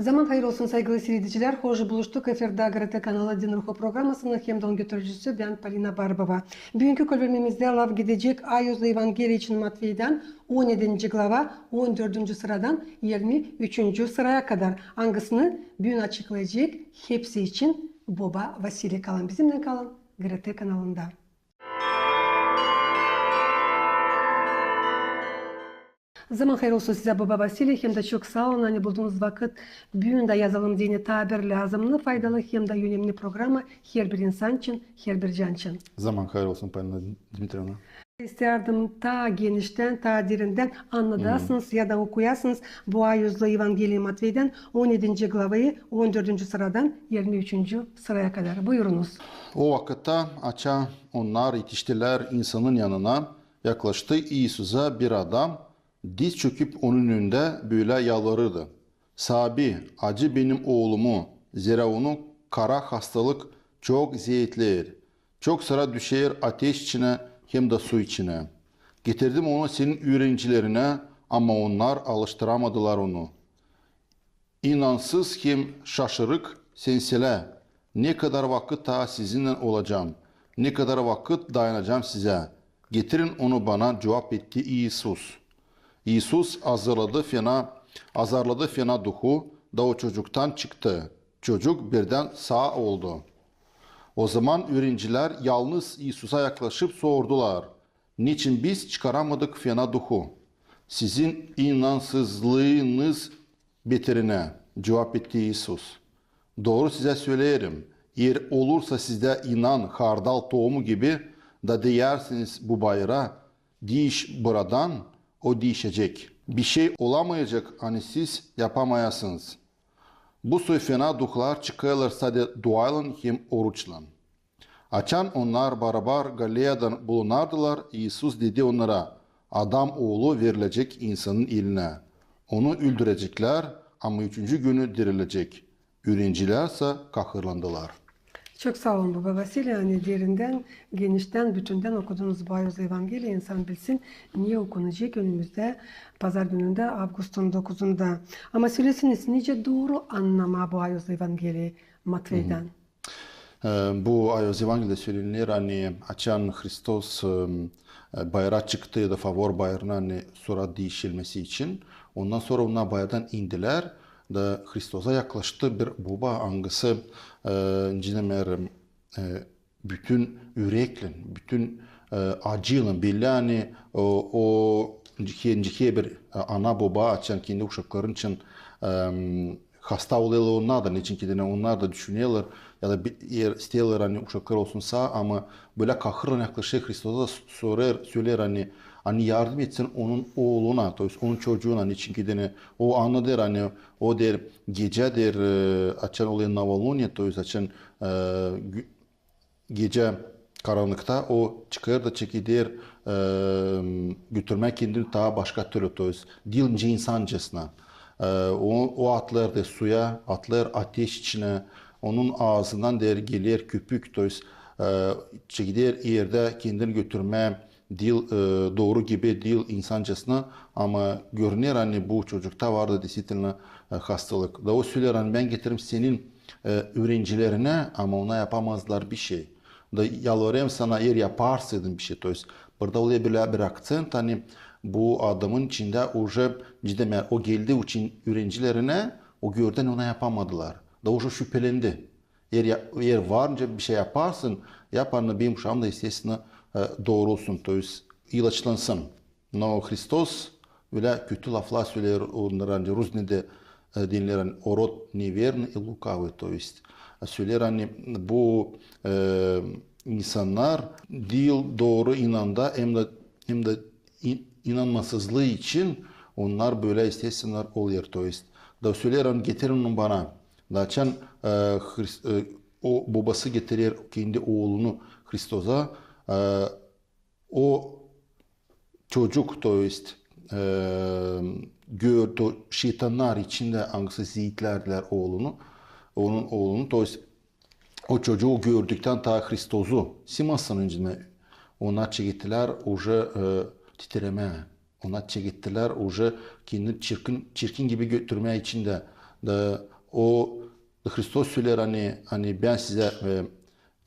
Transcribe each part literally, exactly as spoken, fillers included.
Zaman hayır olsun, saygılı siiredicilär. Hoş buluştuk. Efirdä GRT kanalı Din ruhu programasının hem dä onun götürücüsü bän, Polina Barbova. Büünkü körülmemizdä laf gidecek Ayuzlu Evangeliya için Matveydän, on edinci glava, on dördüncü sıradan irmi üçüncü sıraya kadar, angısını büün açıklayacek hepsi için boba Vasiliy. Kalın bizimnän, kalın GRT kanalında. Zaman hayır olsun sizä, boba Vasiliy, hem dä çok saa olun, ani buldunuz vakıt büün dä yazalım deyni taa bir lääzımnı, faydalı hem dä önemni programa herbir insan için, herbir can için. Zaman hayır olsun, Polina Dmitrievna. İstärdim taa geniştän, taa derindän annadasınız ya da okuyasınız bu Ayuzlu Evangeliya Matveydän, on edinci glavayı, on dördüncü sıradan irmi üçüncü sıraya kadar. Buyurunuz. O vakıtta, açan onnar etiştilär insanın yanına, yaklaştı İisusa bir adam, diz çöküp onun önündä bölä yalvarırdı: "Saabi, acı benim oolumu, zerä onu kara hastalık çok zeetleer. Çok sıra düşer ateş içinä hem dä su içinä. Getirdim onu senin üürenicilerinä, ama onnar alıştıramadılar onu." İnansız hem şaşırık senselä, ne kadar vakıt taa sizinnän olacam, ne kadar vakıt dayanacam sizä? Getirin onu bana, cuvap etti İisus. İisus azarladı fena, azarladı fena duhu, da o çocuktan çıktı. Çocuk birdän saa oldu. O zaman üürenicilär yalnız İisusa yaklaşıp sordular: "Neçin biz çıkaramadık fena duhu sizin inansızlıınız beterinä?" Cuvap etti İisus: "Dooru sizä söleerim, eer olursa sizdä inan hardal toomu gibi, da deersiniz bu bayıra: 'Diiş buradan,' o diişecek. Bişey olamayacek, ani siz yapamayasınız." Bu soy fena duhlar çıkêrlar sade duaylan hem oruçlan. Açan onnar barabar Galileyadan bulunardılar, İisus dedi onnara: "Adam Oolu verilecek insanın elinä. Onu öldüreceklär, ama üçüncü günü dirilecek." Üürenicilär sä kahırlandılar. Çok saa olun, boba Vasiliy, ani derindän, geniştän, bütündän okudunuz bu Ayuzlu Evangeliya, insan bilsin, ne okunacek önümüzdä pazar günündä, avgustun dokuzunda. Ama söleseniz, nicä dooru annamaa bu Ayuzlu Evangeliya Matveydän? E, bu Ayuzlu Evangeliyada sölener, ani açan Hristos, e, e, bayıra çıktı, ya da Favor bayırına, ani surat diişilmesi için. Ondan sora onnar bayırdan indilär, da Hristosa yaklaştı bir boba, angısı, e, nicä demeer, e, bütün üreklän, bütün, e, acıylan, bellä, ani o, o nicä, nicä bir, e, ana, boba açan kendi uşakları için, e, hasta olêrlar onnar da, neçin ki deyni onnar da düşünerlär, ya da bir er isteerlär, ani uşakları olsun saa, ama bölä kahırlan yaklaşêr Hristosa, da s-, sorêr, söleer, ani, ani yardım etsin onun ooluna, то есть onun çocuuna, neçin ki deyni o annadêr, ani o deer, gecä deer, e, açan olêr novoluniye, то есть açan, e, gü-, gecä karannıkta o çıkêr da çekeder, e, götürmää kendini taa başka türlü, то есть diil nicä insancasına. E, o, o atlêêr da suya, atlêêr ateş içinä, onun aazından deer geler köpük, то есть, e, çekeder erdä kendini götürmää diil, e, dooru gibi, diil insancasına, ama görüner, ani bu çocukta vardı действительно, e, hastalık. Da o söleer, ani bän getirdim senin, e, üürenicilerinä, ama onnar yapamazdılar bişey. Da yalvarêrım sana, eer yaparsaydın bişey, то есть burada olêr bölä bir akcent, ani bu adamın içindä уже, nicä demeer, o geldi için üürenicilerinä, o gördü, ani onnar yapamadılar. Da уже şüpelendi. Eer ya-, eer var nicä bişey yaparsın, yap, ani benim uşaam da, естественно, e, doorulsun, то есть ilaçlansın. Но Hristos ölä kötü laflar söleer onnara, ani rusçada, e, deyni, ani урод, неверный и лукавый, то есть, e, söleer, ani bu, e, insannar diil dooru inanda, hem dä, hem dä in-, inanmasızlıı için onnar bölä, естественно, olêr, то есть. Da söleer, ani getirin onu bana. Da açan, e, Hris-, e, o bobası getirer kendi oolunu Hristosa, e, o çocuk, то есть, e, gördü, o şeytannar içindä, angısı zeetlärdilär oolunu, onun oolunu, то есть, o çocuuk gördüktän taa Hristosu, simasını, onnar çekettilär уже, e, titremää. Onnar çekettilär уже kendini çirkin, çirkin gibi götürmää içindä. Da O, Hristos söleer, ani, ani bän sizä, e,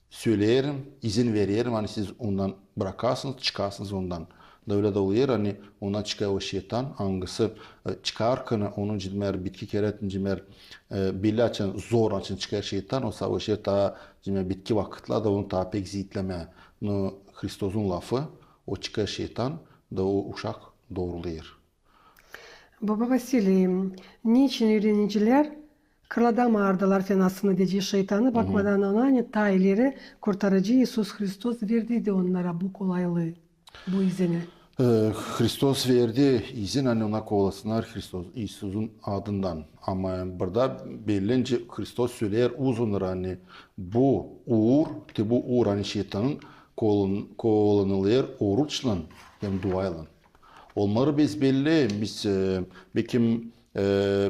söleerim, izin vererim, ani siz ondan brakasınız, çıkasınız ondan. Da ölä dä olêr, ani ondan çıkêr o şeytan, angısı, e, çıkarkana, onu, nicä deer, bitki kerä, nicä deer, e, bellä açan, zor açan çıkêr şeytan, o savaşêr taa, nicä deer, bitki vakıtlarda onu taa pek ziitlemää. No Hristosun lafı, o çıkêr şeytan, da o uşak doorulêr. Baba Vasiliy, neçin üürenicilär kırladamaardılar fenasını edecek şeytanı, bakmadan ona, ani taa ileri Kurtarıcı İisus Hristos verdiydi onnara bu kolaylıı, bu izini? E, Hristos verdi izin, ani ona kovalasınnar Hristos, İisusun adından. Ama burada belli, nicä Hristos söleer uzun, ani bu uur, te bu uur, ani şeytanın kovalan-, kovalanılêr oruçlan hem duaylan. Olmaları biz belli, biz, e, bekim, e,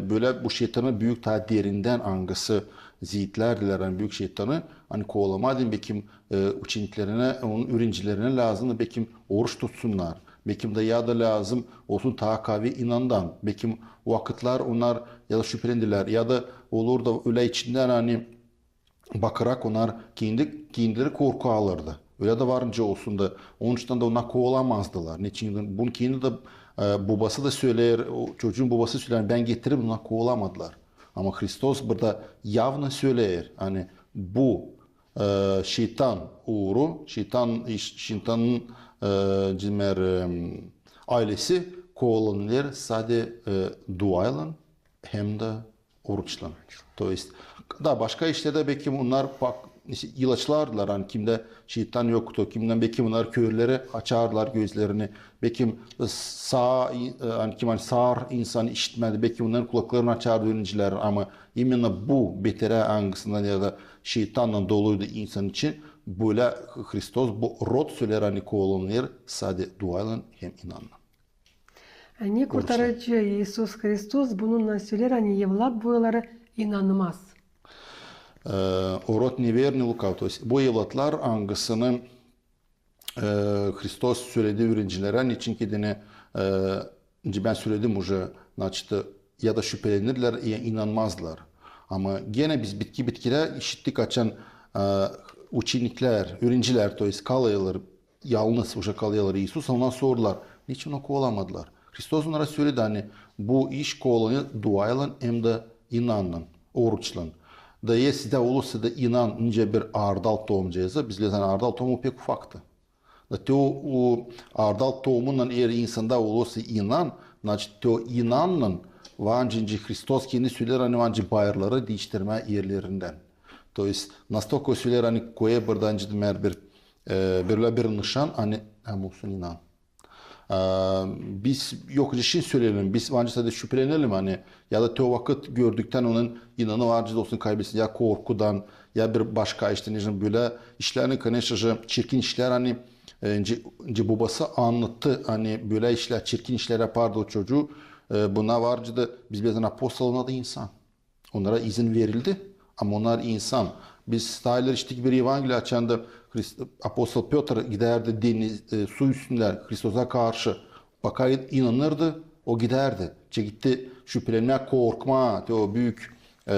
bölä bu şeytanı büük taa derindän angısı ziitlärdilär, ani büük şeytanı, ani kovalamadan bekim, e, uçeniklerinä, onun üürenicilerinä lääzımdı bekim oruç tutsunnar. Bekim dä ya da lääzım olsun taa kavi inandan. Bekim vakıtlar onnar ya da şüpelendilär, ya da olur da ölä içindän, ani bakêrak onnar kendi, kendileri korku alırdı. Ölä dä var nicä olsun da, onuştan da onnar kovalamazdılar. Neçin? Bunu kendi dä, e, bobası da söleer, o çocuun bobası söleer, ani bän getirdim, onnar kovalamadılar. Ama Hristos burada явно söleer, ani bu, e, şeytan uuru, şeytan, iş-, şeytanın, e, nicä deer, e, aylesi kovalanılêr sade, e, duaylan hem dä oruçlan. То есть, da başka işlerdä bekim onnar pak-, ilaçlardılar, ani kimdä şeytan yoktu, kimdän bekim onnar körleri açardılar gözlerini, bekim saa, e, ani kim, ani saar insan işitmedi, bekim onnarın kulaklarını açardı üürenicilär, ama именно bu beterä angısından ya da şeytannan doluydu insan için, bölä Hristos bu rot söleer, ani kovalanılêr sade duaylan hem inannan. Ne Kurtarıcı İisus Hristos bununnan söleer, ani evlat boyları inanmaz. E, o род неверный, лукавый. То есть bu evlatlar, angısını, e, Hristos söledi üürenicilärä, neçin ki deyni, e, nicä bän söledim уже, значит, ya da şüpelenirlär, ya inanmazdılar. Ama genä biz bitki-bitkilä işittik, açan, e, uçeniklär, üürenicilär, то есть kalêrlar, yalnız уже kalêrlar İisuslan, ondan sorêrlar, neçin onu kovalamadılar. Hristos onnara söledi, ani bu iş kovalanılêr duaylan hem dä inannan, oruçlan. Da eer sizdä olursa da inan, nicä bir aardal tohumcayız, biz bilerim, ani aardal tohumu pek ufaktı. Da te o, o aardal tohumunnan eer insanda olursa inan, значит, te o inannan var nicä, nicä Hristos kendi söleer, ani var nicä bayırları diiştirmää erlerindän. То есть, настолько söleer, ani koyêr burada, nicä deer, bir, e, bölä bir nışan, ani, hem olsun inan. E, biz yok için söleyelim, biz var nicä sade şüpelenelim, ani, ya da te o vakıt gördüktän onun inanı var nicä olsun kaybetsin, ya korkudan, ya bir başka işte, nicä bölä işlerini, конечно же, çirkin işlär, ani, e, nicä, nicä bobası annattı, ani bölä işlär, çirkin işlär yapardı o çocuu, e, buna var nicä da biz bilerim, apostolun adı insan. Onnara izin verildi, ama onnar insan. Biz taa ileri işittik bir Evangeliya, açan da Hrist-, apostol Pötr gidärdi deniz, e, su üstündä Hristosa karşı. Fakat inanırdı, o gidärdi. Çekitti şüpelenmää, korkmaa, te o büük, e,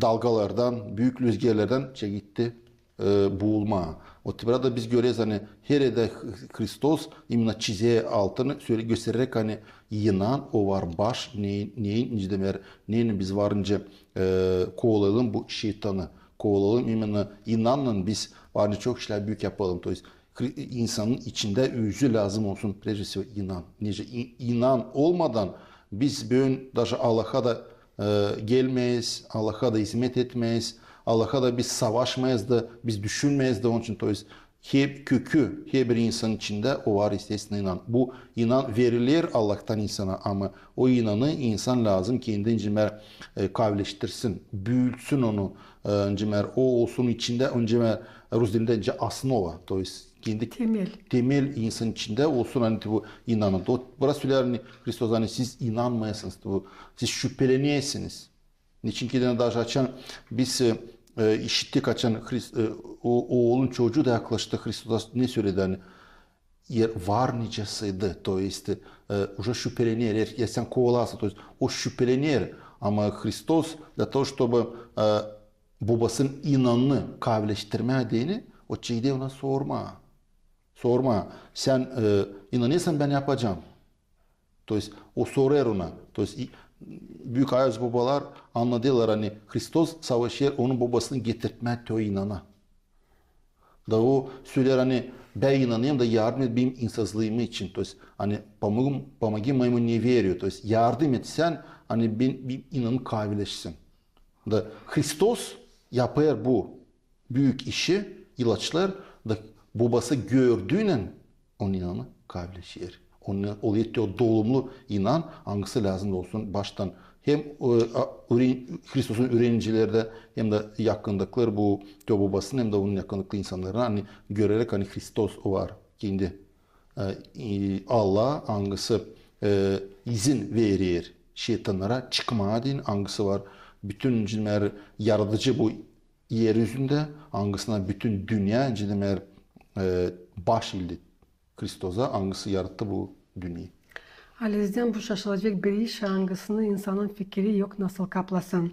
dalgalardan, büük lüzgerlerdän çekitti e, buulmaa. Вот burada biz göreriz, ani hererdä Hristos именно çizer altını, söle-, göstereräk, ani inan o var baş, ne, neyin, nicä deer, neyin biz var nicä, e, kovalayalım bu şeytanı, kovalayalım именно inannan biz var nicä çok işlär büük yapalım. То есть Hri-, insanın içindä özü lääzım olsun, прежде всего, inan. Nicä i-, inan olmadan biz büün даже Allaha da e, gelmeeriz, Allaha da izmet etmeeriz, Allaha da biz savaşmêêrız da, biz düşünmeeriz da, onun için, то есть, hep kökü, herbir insanın içindä o var, естественно, inan. Bu inan veriler Allahtan insana, ama o inanı insan lääzım kendi, nicä deer, e, kavileştirsin, büütsün onu, e, nicä deer, o olsun içindä, nicä deer, rus dilindä nicä основа, то есть, kendi temel, temel insan içindä olsun, ani bu inanın. O, burada söleer, ani Hristos, ani siz inanmêêrsınız, bu, siz şüpelenersiniz. Neçin ki deyni даже açan biz, e, e, işittik, açan Hrist-, e, o, oolun çocuu da yaklaştı Hristosa, ne söledi, ani er var nicä sıydı, то есть, e, уже şüpelener, er, er sän kovalarsın, то есть, o şüpelener, Ama Hristos для того, чтобы, e, bobasının inanını kaavileştirmää deyni, o çekti ona sormaa. Sormaa, sän, e, inanêrsan, bän yapacam. То есть, o sorêr ona. То есть, i-, büük ayoz bobalar annadêrlar, ani Hristos savaşêr onun bobasını getirtmää te o inana. Da o söleer, ani bän inanêrım, da yardım et benim insazlıımı için. То есть, ani помоги, помоги моему неверию. То есть, yardım et sän, ani ben, benim inanım kaavileşsin. Da Hristos yapêr bu büük işi, ilaçlêêr, da bobası gördüünän onun inanı kaavileşer. Onun, olêr te o dolumlu inan, angısı lääzım olsun baştan hem, e, a, üren-, Hristosun üürenicilerdä, hem dä yakındıkları bu te o bobasını, hem dä onun yakındıklı insannarını, ani göreräk, ani Hristos var kendi, e, e, Allah, angısı, e, izin verer şeytannara çıkmaa deyni, angısı var bütün, demäk, yaradıcı bu er üzündä, angısına bütün dünnä, demäk, e, baş ildi Hristosa, angısı yarattı bu dünnä. Halizdän bu şaşılacek bir iş, angısını insanın fikiri yok nasıl kaplasın.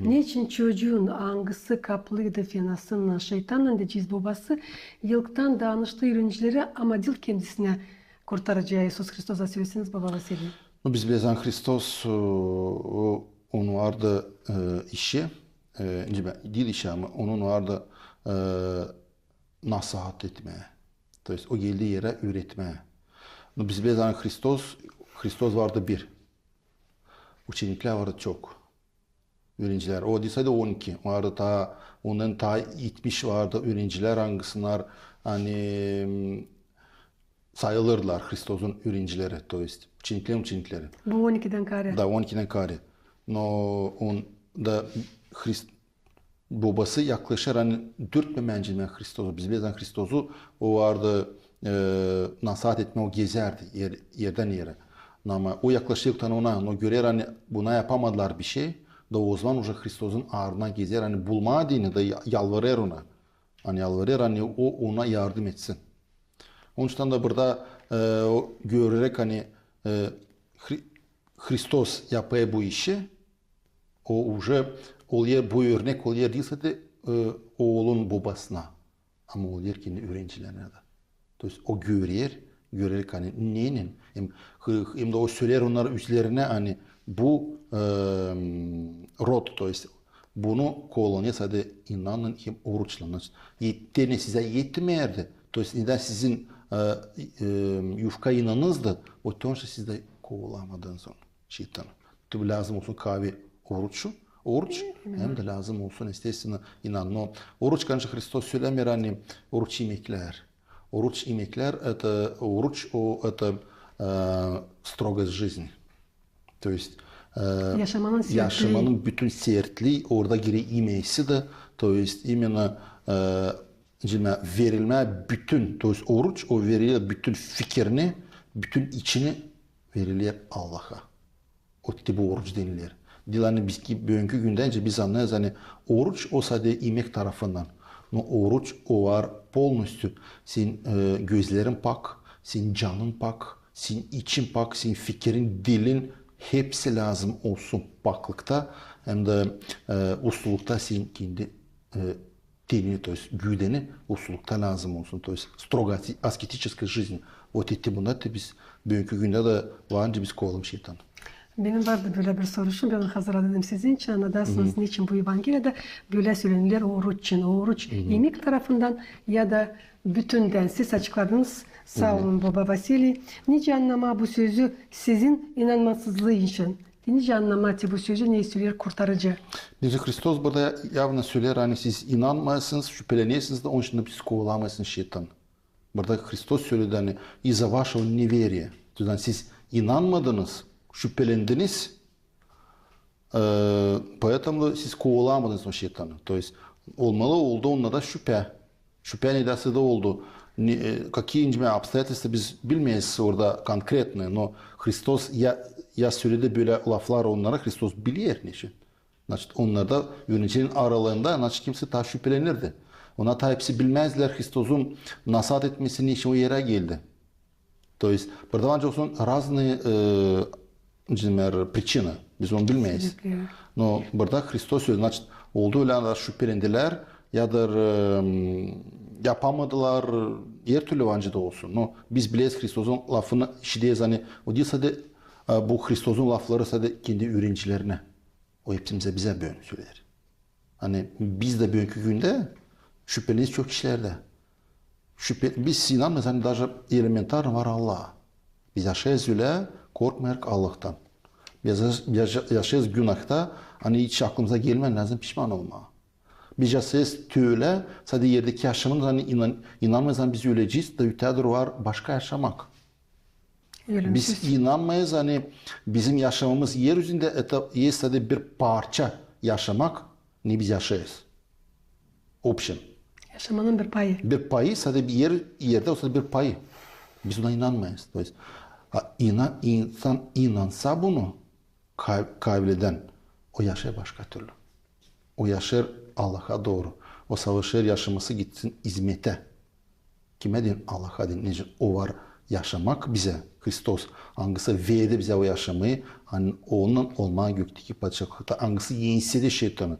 Neçin çocuun, angısı kaplıydı fenasınnan, şeytannan, deycez bobası, ilktan danıştı üürenicileri, ama diil kendisinä, Kurtarıcıya İisus Hristosa? Söleseniz, baba Vasiliy. Ну, biz bileriz, ani Hristos, e, o, onun vardı, e, işi, e, diil işi, ama onun vardı, e, nasaat etmää. То есть, o geldi erä üüretmää. Ну, biz bileriz, ani Hristos, Hristos vardı bir. Uçeniklär vardı çok. Üürenicilär. O diil sade on iki. Vardı taa, ondan taa etmiş vardı üürenicilär, angısılar, ani, m, sayılırdılar Hristosun üürenicileri, то есть, uçeniklär, uçenikleri. Bu on ikidän kaarä. Da, on ikidän kaarä. No, on da Hrist-, bobası yaklaşêr, ani dürtmemää, demäk, Hristosu. Biz bileriz, ani Hristosu, o vardı, e, nasaat etmää, o gezärdi er-, erdän erä. Ama o yaklaşêr ona, no görer, ani buna yapamadılar bişey, da ozaman uje Hristosun ardından gezer, ani bulmaa deyni da ya-, yalvarêr ona. Ani yalvarêr, ani o ona yardım etsin. Onuştan da burada, e, o, göreräk, ani, e, Hri-, Hristos yapêr bu işi, o uje olêr, bu örnek olêr diil sade, e, oolun bobasına, ama olêr kendi üürenicilerinä dä. То есть, o görer, görer, ani neylän, hem, hem dä o söleer onnara üzlerinä, ani bu, e, род, то есть, bunu kovalanêr sade inannan hem oruçlan. Te ne sizä etmärdi, то есть, ne dä sizin, e, e, yufka inanınız da, o te onuştan siz dä kovalamadınız onu, şeytanı. Te lääzım olsun kaavi oruç, oruç, hem dä lääzım olsun, естественно, inan. No oruç, конечно, Hristos sölämeer, ani oruç imeklär. Oruç imeklär, это, oruç, o, это, e, строгость жизни. То есть, e, yaşamanın sertlii, bütün sertlii, orada girer imesi dä, то есть, именно, e, verilmää bütün, то есть, oruç, o veriler bütün fikirini, bütün içini veriler Allaha. O te bu oruç deniler. Diil, ani biz ki, büünkü gündä nicä biz annêêrız, ani oruç o sade imek tarafından. No oruç o var полностью. Senin, e, gözlerin pak, senin canın pak, senin için pak, senin fikirin, dilin, hepsi lääzım olsun paklıkta, hem dä, e, uslulukta senin kendi, e, tenini, то есть, güdeni uslulukta lääzım olsun, то есть, строгая аски-, аскетическая жизнь. Вот te bunda te biz büünkü gündä dä var nicä biz kovalêêrız şeytanı. Benim vardı bölä bir soruşum, bän onu hazırladım sizin için, annadarsınız, neçin bu Evangeliyada bölä sölenilär oruç için, oruç imek tarafından ya da bütündän. Siz açıkladınız, saa olun, baba Vasiliy. Nicä annamaa bu sözü sizin inanmasızlıı için? Nicä annamaa te bu sözü, ne söleer Kurtarıcı? Nicä Hristos burada явно söleer, ani siz inanmêêrsınız, şüpelenersiniz dä, onuştan da siz kovalamêêrsınız şeytanı. Burada Hristos söledi, ani из-за вашего неверия. То есть, ani siz inanmadınız, şüpelendiniz, e, поэтому siz kovalamadınız o şeytanı. То есть, olmalı oldu onda da şüpä. Şüpä nedä sade oldu. Ne, e, какие, nicä, обстоятельства biz bilmeeriz orada конкретно, no Hristos ya, ya söledi bölä laflar onnara, Hristos biler neçin. Значит, onnarda, üürenicinin aralarında, значит, kimsey taa şüpelenirdi. Onnar taa hepsi bilmäzdilär Hristosun nasaat etmesi neçin o erä geldi. То есть, burada var nicä olsun разные, e, Deer, причина. Biz onu bilmeeriz. Sebepleri. No burada Hristos söledi, значит, oldu ölä, da şüphelendilär, yadır, e, yapamadılar, her türlü var nicä dä olsun. No biz bileyiz Hristosun lafını, işideriz, ani o diil sade, e, bu Hristosun lafları sade kendi üürenicilerinä. O hepsimizä, bizä büünkü söleder. Ani biz dä büünkü gündä şüpheleneriz çok işlerdä. Şüphe, biz inanmêêrız, ani даже элементарно var Allah. Biz yaşêêrız ölä, korkmêêrız Allahtan. Biz yaşa-, yaşa-, yaşêêrız günahta, ani hiç aklımıza gelmeer, lääzım pişman olmaa. Biz yaşêêrız tölä, sade erdeki yaşamımız, ani inan-, inanmêêrız, ani biz ölecez, da ötää dooru var başka yaşamak. Biz inanmêêrız, ani bizim yaşamamız er üzündä, это есть sade bir parça yaşamak, ne biz yaşêêrız. Общем. Yaşamanın bir payı. Bir payı, sade bir er, erdä olsa bir payı. Biz ona inanmêêrız. То есть, a, ina-, insan inansa bunu, ka-, kavileden, o yaşêêr başka türlü. O yaşêêr Allaha dooru. O savaşêr yaşaması gitsin izmetä. Kimä deyni? Allaha deyni. Neçin o var yaşamak bizä, Hristos, angısı verdi bizä o yaşamayı, ani onunnan olmaa gökteki padişahlıkta, angısı ensedä şeytanı.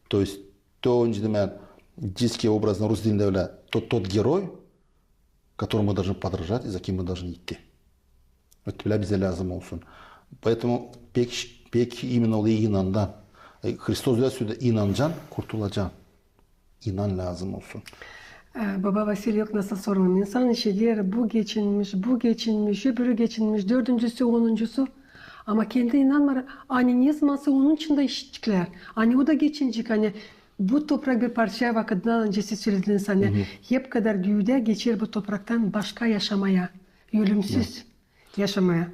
То есть, то, не знаю, детский образ на русском языке, тот, тот герой, которому мы должны подражать и за кем мы должны идти. Вот ölä bizä lääzım olsun. Поэтому pek, pek emin ol inandan. E, Hristos ölä söledi, inanacan, kurtulacan. İnan lääzım olsun. E, baba Vasiliy, yok nasıl soralım. İnsan işider, bu geçinmiş, bu geçinmiş, öbürü geçinmiş, dördüncüsü, onuncusu. Ama kendi inanmêêr, ani ne zamansa onun için dä işittiklär. Ani o da geçinecek, ani bu toprak bir parça, vakıttan öncä siz sölediniz, ani hep kadar düüdä geçer bu topraktan başka yaşamaya, ölümsüz yaşamaya.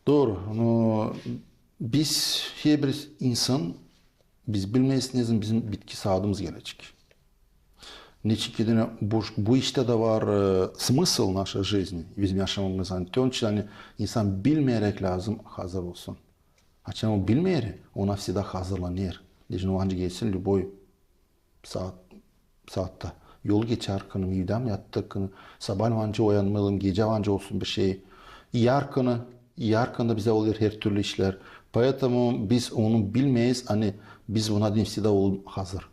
Dooru. No biz, herbir insan, biz bilmeeriz, ne zaman bizim bitki saadımız gelecek. Neçin ki deyni bu, bu iştä dä var, e, смысл нашей жизни, bizim yaşamamız. Ani onun için, ani insan bilmeyeräk lääzım hazır olsun. Açan o bilmeer, ona всегда hazırlanêr. Deyni o ancak gelsin любой saat, saatta. Yol geçer kını, evdäm yattık kını, sabaalän ancak oyanmalıyım, gecä ancak olsun bir şey. Yarın kını, yarın kını da bizä olêr her türlü işlär. Поэтому biz onu bilmeeriz, ani biz buna deyni всегда olun hazır.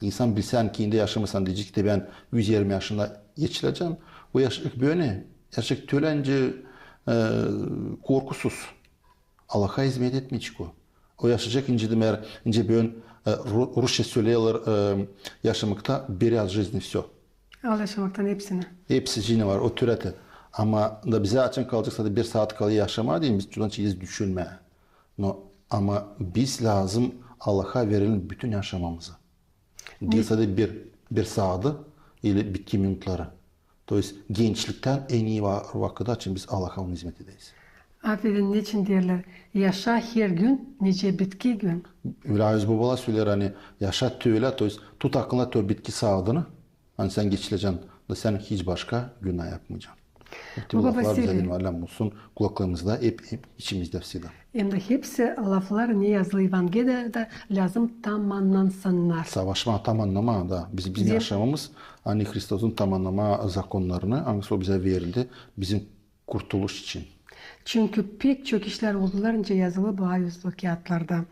İnsan bilsä, ani kendi yaşamı, deyecek ki, bän üz irmi yaşında geçirecäm. O yaşayacek bölä, yaşayacek tölä nicä, e, korkusuz. Allaha izmet etmeyecek o. O yaşayacek nicä, deyni, nicä büünkü, e, ru-, rusça söleerlär, e, yaşamakta беря от жизни всё. Al yaşamaktan hepsini. Hepsi cinä var, o türäti. Ama da bizä açan kalacek sade bir saat kalan yaşamaa deyni, biz şundan çekeriz düşünmää. No, ama biz lääzım Allaha verelim bütün yaşamamızı. Diil sade bir, bir saadı ili bitki minutları. То есть gençliktän en ii va-, vakıdı için biz Allaha onu izmet ederiz. Afedin, neçin deerlär, yaşa her gün nicä bitki gün? Ölä öz bobalar söleer, ani yaşa tölä, то есть tut aklında tölä bitki saadını, ani sän geçirecän, da sän hiç başka günaa yapmayacan. Baba Vasiliy. Laflar bizä deyni var, lääzım olsun kulaklarımızda, hep, hep içimizdä всегда. Hem dä hepsi laflar, ne yazılı Evangeliyada, lääzım tamannansınnar. Savaşmaa, tamannamaa da. Biz, bizim yaşamamız, ani Hristosun tamannamaa zakonnarını, angısı o bizä verildi, bizim kurtuluş için. Çünkü pek çok işlär oldular, nicä yazılı bu auzlu kiyatlarda.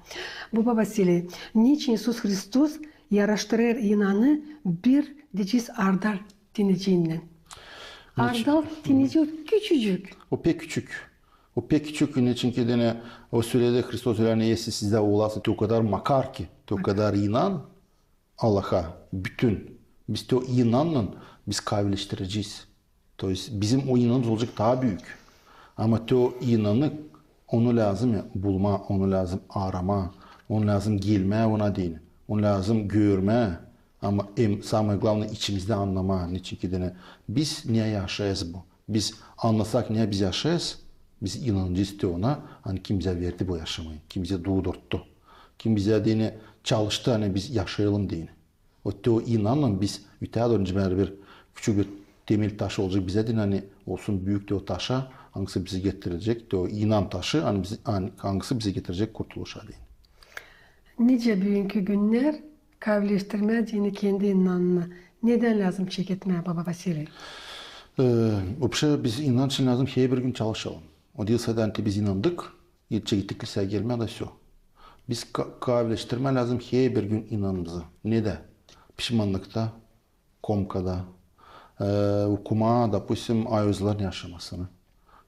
Baba Vasiliy, neçin İisus Hristos yaraştırêr inanı bir, deyecez, ardal tenecinnän? Ardal teneci o küçücük. O pek küçük. O pek küçük, neçin ki deyni o söledi Hristos, ani если sizdä olêr te o kadar makar ki, te o kadar inan Allaha bütün, biz te o inannan biz kavileştirecez. То есть bizim o inanımız olacek taa büük. Ama te o inanı, onu lääzım ya bulmaa, onu lääzım aaramaa, onu lääzım gelmää ona deyni, onu lääzım görmää. Ama hem самое главное içimizdä annamaa, neçin ki deyni biz ne yaşêêrız bu. Biz annasak, ne biz yaşêêrız, biz inanacez te ona, ani kim bizä verdi bu yaşamayı, kim bizi duudurttu, kim bizä deyni çalıştı, ani biz yaşayalım deyni. O te o inannan biz ötää dooru, deyni, bir küçük bir temel taşı olacek bizä deyni, ani olsun büük te o taşa, angısı bizi getirecek, te o inan taşı, ani bizi, ani, angısı bizi getirecek kurtuluşa deyni. Nicä büünkü günnär kavileştirmää deyni kendi inanını? Nedän lääzım çeketmää, baba Vasiliy? E, вообще biz inan için lääzım herbir gün çalışalım. O diil sade, ani te biz inandık, Gidecek gittik kilseyä gelmää da всё. Biz ka-, kaavileştirmää lääzım herbir gün inanımızı. Nedä? Pişmannıkta, komkada, e, okumaa, допустим, ayoozların yaşamasını.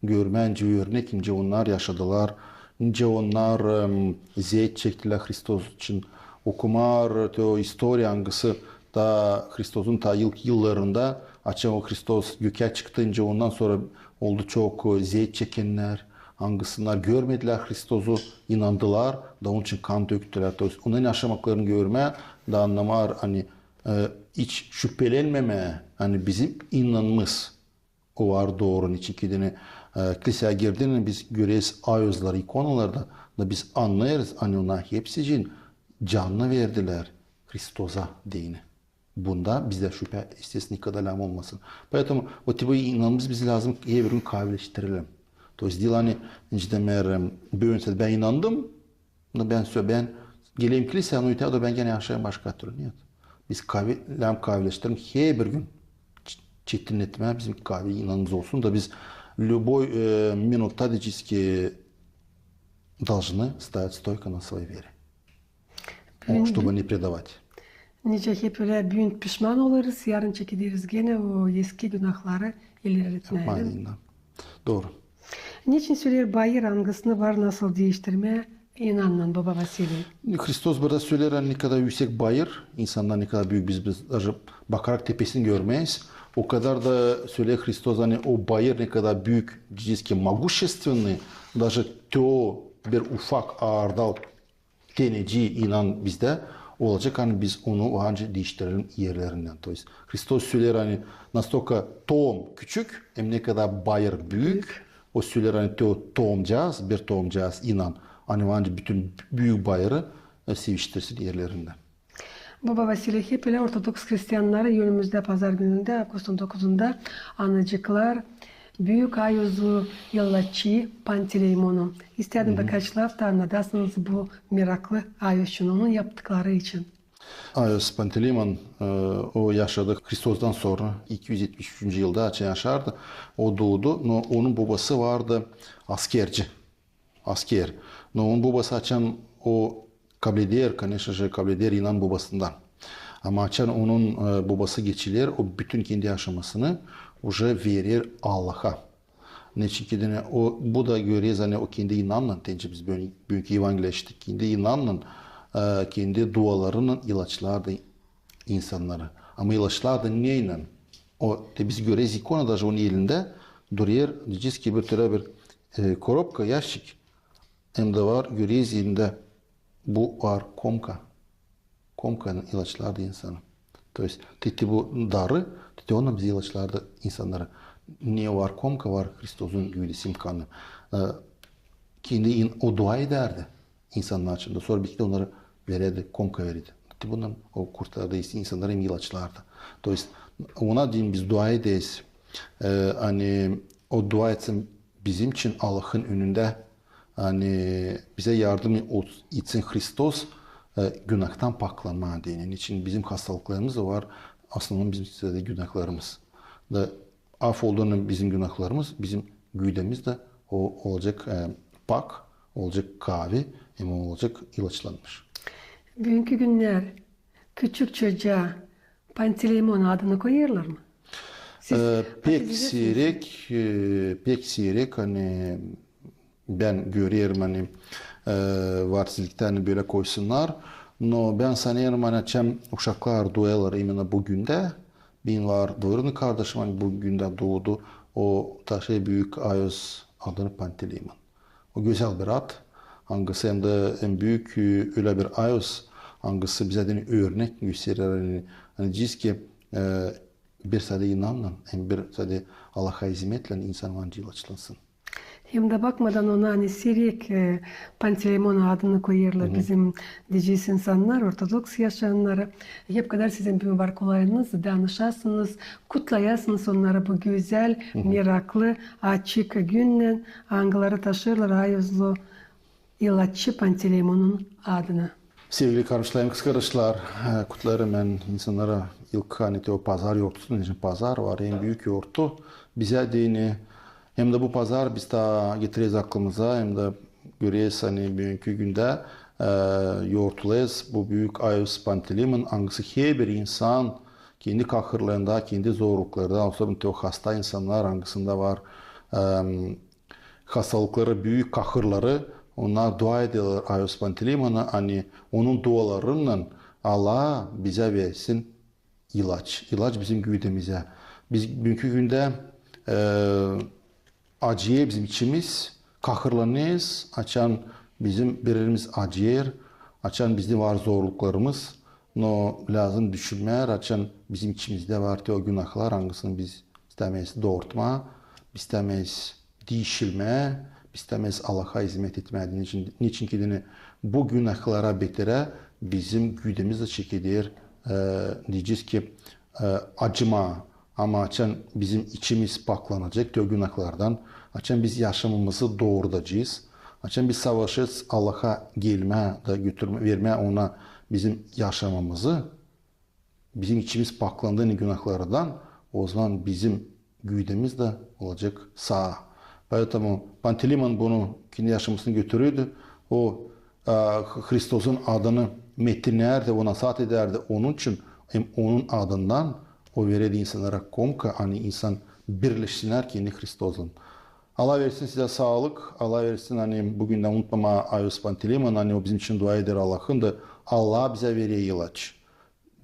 Görmää, nicä örnek, nicä onnar yaşadılar, nicä onnar, em, zeet çektilär Hristos için. Okumaa te o istoriya, angısı taa Hristosun taa ilk yıllarında, açan o Hristos gökä çıktı, nicä ondan sora oldu çok, e, zeet çekennär, angısınnar görmedilär Hristosu, inandılar da onun için kan döktülär. То есть, onların yaşamaklarını görmää da annamaa, ani, e, hiç şüpelenmemää, ani bizim inanımız o var dooru. Neçin ki deyni, e, kilseyä girdiynän biz göreriz ayoozları ikonalarda, da biz annêêrız, ani onnar hepsicin canını verdilär Hristosa deyni. Bunda bizdä şüpä, естественно, nikada lääzım olmasın. Поэтому o tipi inanımız biz lääzım herbir gün kaavileştirelim. То есть diil, ani, nicä deerim, büün sän bän inandım, no bän söz, bän gelerim kilseyä, no ötää dä bän genä yaşêêrım başka türlü. Нет. Biz kaavi-, lääzım kaavileştirelim herbir gün. Ç-, çetinnetmää bizim kaavi inanımız olsun da biz любой, e, минута, дечиски, должны стоять стойко на своей вере. Büün, чтобы не предавать. Nicä hep ölä, büün pişman olêrız, yarın çekederiz genä o eski günahları ilerletmää. Yapmaa deyni. Dooru. Neçin söleer bayır, angısını var nasıl diiştirmää inannan, boba Vasiliy? Hristos burada söleer, ani ne kadar üüsek bayır, insannar ne kadar büük, biz, biz даже bakarak tepesini görmeeriz. O kadar da söleer Hristos, ani o bayır ne kadar büük, дечиски, могущественный, даже te o bir ufak aardal tenecii inan bizdä olacek, ani biz onu var nicä diiştirelim erlerindän. То есть Hristos söleer, ani настолько toom küçük, hem ne kadar bayır büük, o söleer, ani te o toomcaaz, bir toomcaaz inan, ani var nicä bütün büük bayırı, e, seviştirsin erlerindän. Boba Vasiliy, hep ölä ortodoks hristiyannarı önümüzdä pazar günündä, avgustun dokuzunda anaceklar büük ayoozu, ilaççı Pantileymonu. İstädim birkaç laf da annadasınız bu meraklı ayooz için, onun yaptıkları için. Ayooz Pantileymon, e, o yaşadı Hristostan sora, iki üz etmiş üçüncü yılda açan yaşardı. O duudu, no onun bobası vardı askerci. Asker. No onun bobası açan o kableder, конечно же, kableder inan bobasından. Ama açan onun, e, bobası geçiler, o bütün kendi yaşamasını уже verer Allaha. Neçin ki deyni o, bu da göreriz, ani o kendi inannan, te nicä biz büün, büünkü Evangeliya işittik, kendi inannan, e, kendi dualarınnan ilaçlardı insannarı. Ama ilaçlardı neylän? O, te biz göreriz ikona, даже onun elindä durêr, дечиски, bir türä bir, e, korobka, ящик, hem dä var, göreriz elindä, bu var komka. Komkaylan ilaçlardı insanı. То есть, te, te bu darı, te, te onunnan biz ilaçlardı insannarı. Ne var komka, var Hristosun güüdesi, kanı. E, kendi in-, o dua edärdi insannar için dä. Sora bir iki dä onnara verärdi, komka verärdi. Te bundan o kurtardı insannarı hem ilaçlardı. То есть, ona deyni biz dua ederiz. E, ani o dua etsin bizim için Allahın önündä, ani bizä yardım etsin Hristos, e, günahtan paklanmaa deyni. Neçin bizim hastalıklarımız da var, основном bizim sadä günahlarımız. Da af olduunnan bizim günahlarımız, bizim güüdemiz dä o olacek, e, pak, olacek kaavi, hem olacek ilaçlanmış. Büünkü günnär küçük çocaa Pantileymon adını koyêrlar mı? Siz... E, pek siirek, e, pek siirek, ani bän görerim, ani, e, var sizliktä, ani bölä koysunnar. No bän sanêrım, ani açan uşaklar duêlar именно bu gündä, benim var двоюродный kardaşım, ani bu gündä duudu, o taşêêr büük ayooz adını Pantileymon. O gözäl bir ad, angısı hem dä en büük, e, ölä bir ayooz, angısı bizä deyni örnek gösterer, ani, ani diyecez ki, e, bir sadä inannan, hem bir sadä Allaha izmetlän insan var nicä ilaçlansın. Hem dä bakmadan ona, ani siirek, e, Pantileymon adını koyêrlar bizim diyecez insannar, ortodoks yaşayannarı. Hep kadar sizin büün var kolayınız danışasınız, kutlayasınız onnarı bu gözäl, meraklı, açık günnän, angıları taşıyêrlar ayoozlu ilaççı Pantileymonun adını. Sevgili kardaşlarım, kızkardaşlar, e, kutlarım bän insannarı ilk, ani te o pazar yortusunu, neçin pazar var, en büük yortu bizä deyni. Hem dä bu pazar biz taa getireriz aklımıza, hem dä Görersiniz, ani büünkü gündä, e, yortulêrız bu büük Ayos Pantelimon, angısı herbir insan kendi kahırlarında, kendi zorluklarında, особенно te o hasta insannar, angısında var, e, hastalıkları, büük kahırları, onnar dua ederlär Ayos Pantelimona, ani onun dualarınnan Allah bizä versin ilaç. İlaç bizim güdemizä. Biz büünkü gündä, e, acıyêr bizim içimiz, kahırlanêrız, açan bizim bir erimiz acıyêr, açan bizim var zorluklarımız. No lääzım düşünmää, açan bizim içimizdä var te o günahlar, angısını biz istämeeriz doortmaa, biz istämeeriz diişilmää, biz istämeeriz Allaha izmet etmää. Neçin, neçin ki deyni bu günahlara beterä bizim güdemiz dä çekeder, e, deyecez ki, e, acımaa. Ama açan bizim içimiz paklanacek te o günahlardan, açan biz yaşamamızı doorudacez, açan biz savaşêrız Allaha gelmää da götürmää, vermää ona bizim yaşamamızı, bizim içimiz paklandı ne günahlardan, ozaman bizim güdemiz dä olacek saa. Поэтому Pantelimon bunu kendi yaşamasına götürürdü. O, e, Hristosun adını metinnärdi, o nasaat edärdi. Onun için hem onun adından o verärdi insannara komka, ani insan birleşsinnär kendi Hristoslan. Allah versin sizä saalık, Allah versin, ani bu gündä unutmamaa Ayos Pantelimon, ani o bizim için dua eder Allahın da, Allah bizä verer ilaç.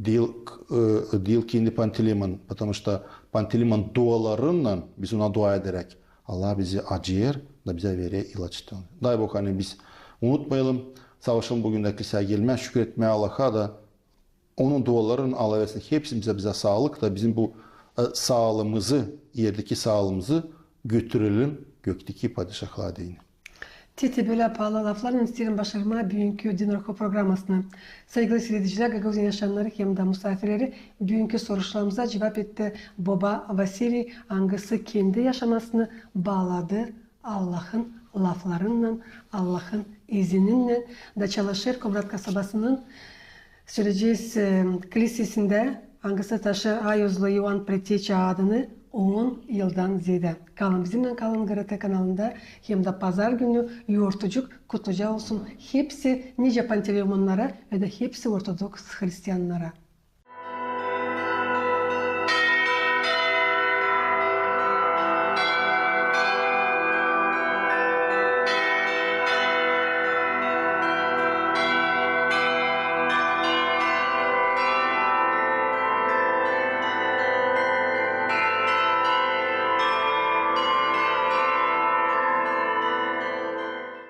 Diil, e, diil kendi Pantelimon, потому что Pantelimon dualarınnan biz ona dua ederäk, Allah bizi acıyêr da bizä verer ilaç. Дай Бог, ani biz unutmayalım, savaşalım bu gündä kiliseyä gelmää, şükür etmää Allaha da, onun dualarınnan Allah versin hepsimizi, bizä saalık da bizim bu, e, saalığımızı, erdeki saalığımızı götürelim gökteki padişahlıa deyni. Te, te bölä paalı laflarlan isteerim başarmaa büünkü Din Ruhu programasını. Saygılı siiredicilär, Gagauziyanın yaşayannarı hem dä musaafirleri, büünkü soruşlarımıza cuvap etti boba Vasiliy, angısı kendi yaşamasını baaladı Allahın laflarınnan, Allahın izininnän. Da çalışêr Komrat kasabasının, söleyecez, e, kilisesindä, angısı taşır Ayozlu İoan Preteçä adını on yıldan zeedä. Kalın bizimnän, kalın GRT kanalında, hem dä pazar günü yortucuk kutluca olsun hepsi nicä Pantelimonnara hem dä hepsi ortodoks hristiyannara.